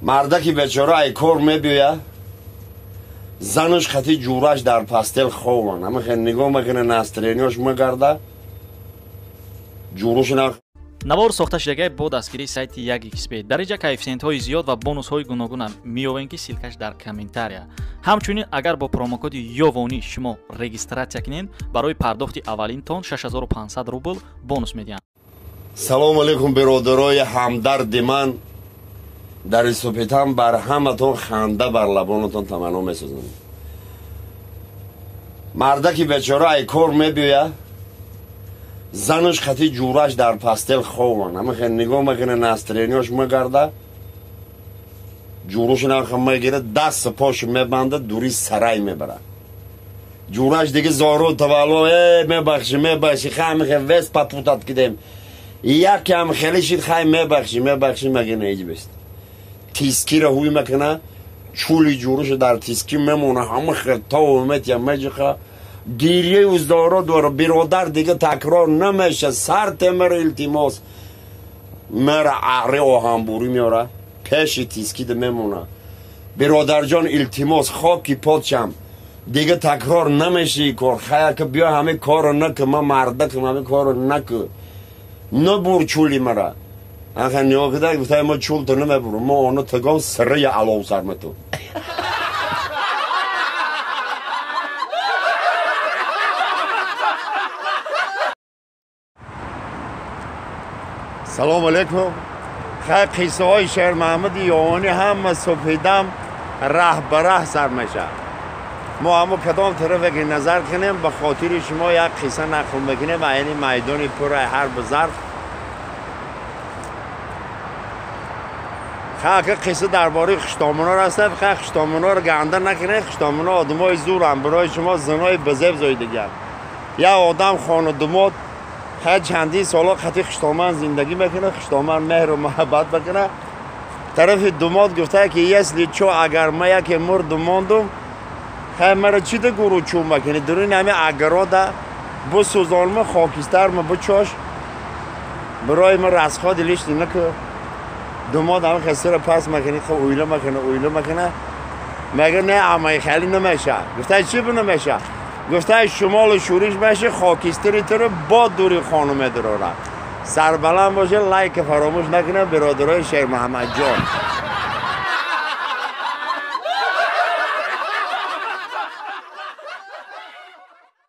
Мардаки бечора ай кор мебиёя, занаш хати ҷураш дар постель хован. Ҳама нигоҳ мекуна, настроение ш мегарда, ҷурушна. Навор сохта шудагай бо дастгирии сайти 1xb. Дар инҷа коэффисиентҳои зиёд ва бонусҳои гуногуна меёвем, ки ссылка ш дар комментария. Ҳамчунин агар бо промокоди Ёвонӣ шумо регистрация кунед, барои пардохти аввалинтон 6500 рубл бонус медиҳанд. Салому алейкум, биродарои ҳамдарди ман. Дар супитан бар ҳаматон ханда бар лабонатон таманно месозам. Мардаки бечора ай кор мебиёя, занаш хати ҷураш дар постель хован. Ҳама нигоҳ мекуна, настроение ш мегарда, ҷурушна мегира, даст пошу мебанда, дури сарай мебара. Ҷураш диги зору тавалло, э мебахши, мебахши, хай вес попутать кидем, якам хеле шид, хай мебахши, мебахши, мегина ҳеҷ бест. Тискира ҳуй мекуна, чули ҷуруша дар тиски мемона, ҳама хел метия меҷиха, гирьяю зоро дора. Биродар, дига такрор намеша, сар темера, илтимос. Мера аҳри оҳанбурӣ меора, пеши тискида мемона. Биродарҷон, илтимос, хоки подшам, дига такрор намеши кор. Хаяка биё, ҳами корро наку, ман мардакам, ҳами корро наку, набур чули мара. Аха нигоҳ кида гуфта: мо чулто намебурам, мо оно тагон сирия алов сармету. Салому алейкум. Хай, қиссаҳои Шермаҳмади Ёвонӣ ҳама субҳидам раҳ ба раҳ сар мешавад. Мо ҳамо кадом тарафе ки назар кунем, ба хотири шумо як қисса нақл мекунем. Айни майдони пурай ҳарбу зарф. Хай, ака, қисса дар бораи хуштомунор аст. Хай, хуштомунор ганда накунед, хуштомуно одамои зурам, барои шумо занои безеб зоидагианд. Як одам хонадумод, хай, чандин соло хати хуштоман зиндагӣ мекунад, хуштоман меҳру муҳаббат мекунад. Тарафи думод гуфта ки если чо, агар ма яке мурду мондум, хай, мара чӣ да гуру чӯ мекунӣ, дуруни ҳами агарода бисӯзонма, хокистарма бичош, барои ма расходи лишний наку. Думод ҳами хасира пас мекунӣ, хо уйла мекуна, уйла мекуна, мега не, амаи хеле намеша. Гуфта: чӣ бу намеша? Гуфта: шумолу шӯриш меши, хокистари туро бо дури хону медурора. Сарбаланд боше, лайк фаромӯш накунам, биродарои Шермуҳаммадҷон.